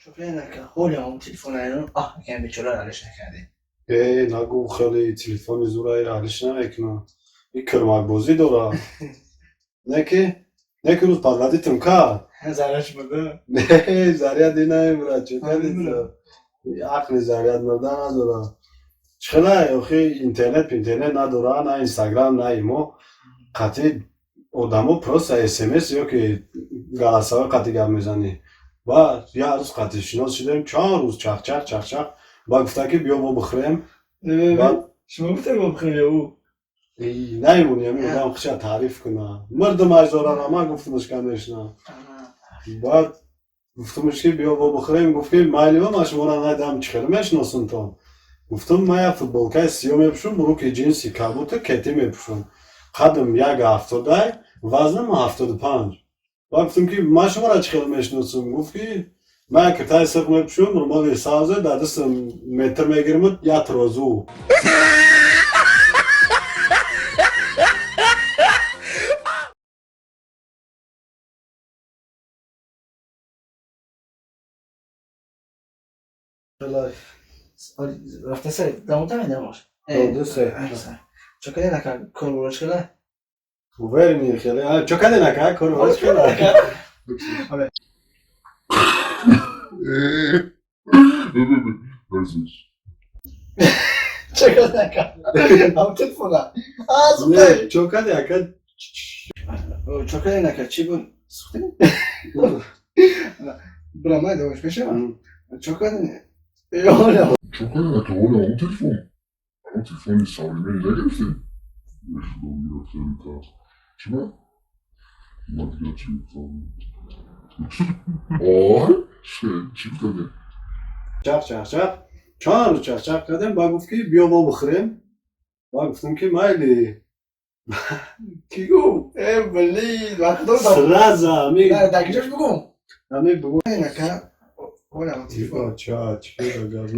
Чокади нака, ҳоли ҳам телефон айрон, аҳ, кам бечора алиш накарде. Э, нагу, хеле телефони зура алиш намекунам. И кирмакбозӣ дора. Не ки не ки рӯз подводитм кард. Зараш буда. Не, заряди намебурад, чокади. Ақли заряд мурда надора. Чихела, охи, интернет интернет надора, на Инстаграм, на имо. Қатъи одамо просто СМС ё ки голосовой қатъи гап мезанӣ. Баъд як рӯз қатъи шинос шудем, чанд рӯз чахчах чахчах, баъд гуфта ки биё бо бихӯрем. Баъд Шумо гуфтем бо бихӯрем ё ӯ? Намемонӣ ҳамин одам худша таъриф куна. Мурдум айзорара, ман гуфтумаш, конечно. Баъд гуфтумаш ки биё бо бихӯрем, гуфт ки майлима, ман шуморо надидам, чӣ хеле мешиносумтон. Гуфтум, ман як футболкаи сиёҳ мепӯшум, брюки ҷинси кабуту кетӣ мепӯшум. Қадам 1,70-ай, вазнам 75. Баъд гуфтум ки ман шуморо чӣ хеле мешиносум? Гуфт ки ман як киртаи сирх мепӯшум, румоли сабзе, дар дастам метр мегириму як трозу. Рафта сар дамота медамош. Ду се. Чокади нака, кор бораш хела? Уверени хеле. Чокади нака, кор бораш хела. Чокади нака. Ам телефона. А, сухтай. Чокади ака. Чокади нака, чӣ буд? Сухтай? Бра, май дамош мешава? Чокади. Ёля. Чокади нака, оля, он телефон. Он телефони современный нагирифтем? Чима? Ман дига чӣ гуфтам? Ой, чӣ гуфтам? Чах чах чах. Чанд рӯз чах чах кардем, баъд гуфт ки биё бо бихӯрем. Баъд гуфтум ки майли. Кӣ гуфт? Э, блин, вақт додам. Сразу ами. Дар киҷош бугум? Ами бугум. Нака, оля, он телефон. Ча, чӣ гап.